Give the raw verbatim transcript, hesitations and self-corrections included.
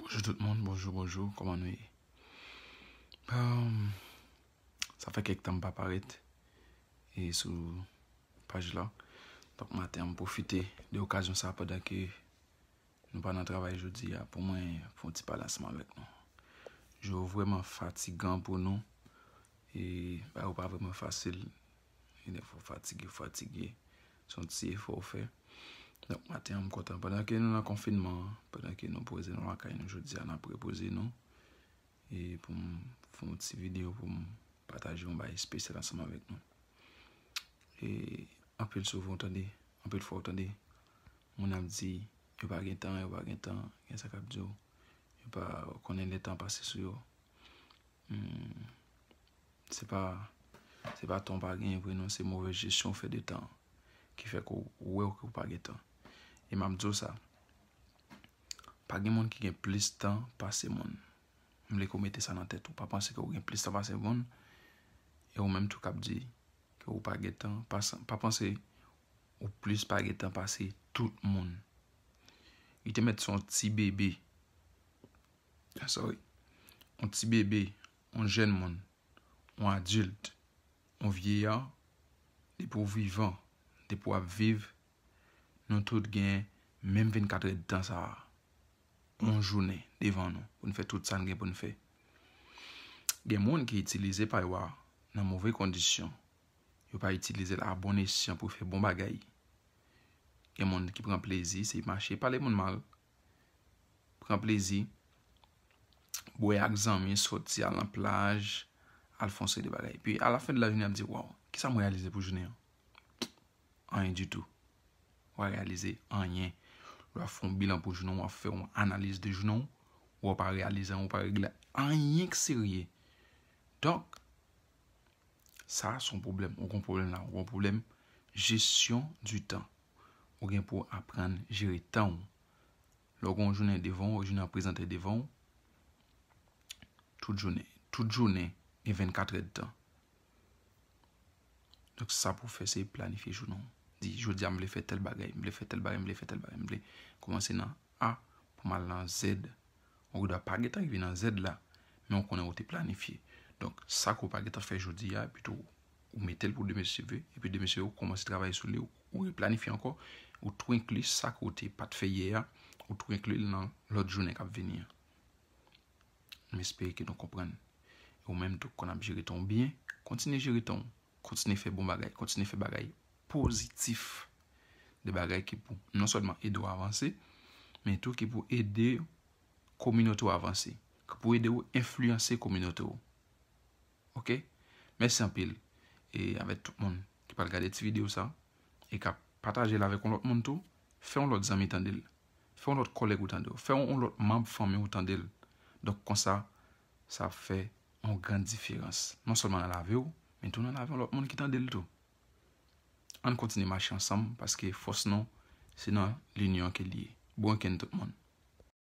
Bonjou tout moun, bonjou, bonjou, kòman nou ye? Ahn, sa fè kèk tan m pa parèt e sou paj la. Donk, maten an, m pwofite de okazyon sa a pandan ke nou pa nan travay jodi a pou mwen fè yon ti pale ansanm avèk nou. Jou yo vrèman fatigan pou nou e bagay yo pa vrèman fasil. Gen de fwa w fatige, w fatige. Se yon ti efò w fè. Donk, maten an, m kontan. Pandan ke nou nan konfinman an, pandan ke nou poze nou lakay nou jodi a, n ap repoze nou. E pou m fè yon ti videyo pou m pataje yon bagay espesyal ansanm avèk nou. E anpil souvan w tande, anpil fwa w tande, moun ap di, yo pa gen tan, yo pa gen tan, gen sa k ap di w, yo pa konnen lè tan pase sou yo. Hmm. Se pa, se pa tan w pa genyen vre non, se movèz jesyon w fè de tan ki fè ke w wè w ke w pa gen tan. E m ap di w sa, pa gen moun ki gen plis tan pase moun. M vle ke w mete sa nan tèt ou. Pa panse ke w gen plis tan pase moun, e ou menm tou k ap di ke w pa gen tan, pa, pa panse ou plis pa gen tan pase tout moun. Li te mèt se yon ti bebe. Ah, sorry. Yon ti bebe, yon jèn moun, yon adilt, yon vyeya, depi w vivan, depi w ap viv, nou tout gen menm vennkat èdtan sa a. Yon jounen devan nou, pou n fè tout sa n gen pou n fè. Gen moun ki itilize pa yo a nan move kondisyon. Yo pa itilize l a bon esyan pou fè bon bagay. Gen moun ki pran plezi, se mache pale moun mal, pran plezi, bwè ak zanmi, soti al nan plaj, al fè yon seri de bagay. Epi, alafen de lajounen, ap di, "Waw, kisa m reyalize pou jounen an?" Anyen ditou. W pa reyalize anyen. Lè w ap fè yon bilan pou jounen w, w ap fè yon analiz de jounen w, w pa reyalize anyen, w pa regle anyen k serye. Donk, sa a se yon pwoblèm. Ou gen yon pwoblèm la, ou gen yon pwoblèm jesyon di tan. Ou gen pou aprann jere tan w. Lè w gen yon jounen devan w, jounen an prezante devan w, tout jounen, tout jounen gen vennkat èdtan. Donk, sa pou w fè, se planifye jounen w. Di, "Jodi a, m vle fè tèl bagay, m vle fè tèl bagay, m vle fè tèl bagay, m vle kòmanse nan A pou m al nan Z." Ou gendwa pa gentan rive nan Z la, men ou konnen ou te planifye. Donk, sa ke w pa gentan fè jodi a, pito ou mete l pou demen si Dye vle, epi demen si Dye vle, ou kòmanse travay sou li, ou replanifye ankò, ou tou enkli sa ke w te pa t fè yè a, ou tou enkli l nan lòt jounen k ap vini an. M espere ke nou konprann. E ou menm tou, konn ap jere tan w byen, kontinye jere tan w, kontinye fè bon bagay, kontinye fè bagay pozitif. De bagay ki pou non sèlman ede w avanse, men tou ki pou ede kominote w avanse, ki pou ede w enfliyanse kominote w. Oke? Mèsi anpil. E avèk tout moun ki pral gade ti videyo sa, e k ap pataje l avèk yon lòt moun tou, fè yon lòt zanmi tande l. Fè yon lòt kòlèg ou tande l. Fè yon lòt manm fanmi ou tande l. Donk, konsa, sa ap fè yon gran diferans. Non sèlman nan lavi w, men tou nan lavi yon lòt moun ki tande l tou. Ann kontinye mache ansanm, paske fòs nou, se nan linyon ke l ye. Bon weekend tout moun.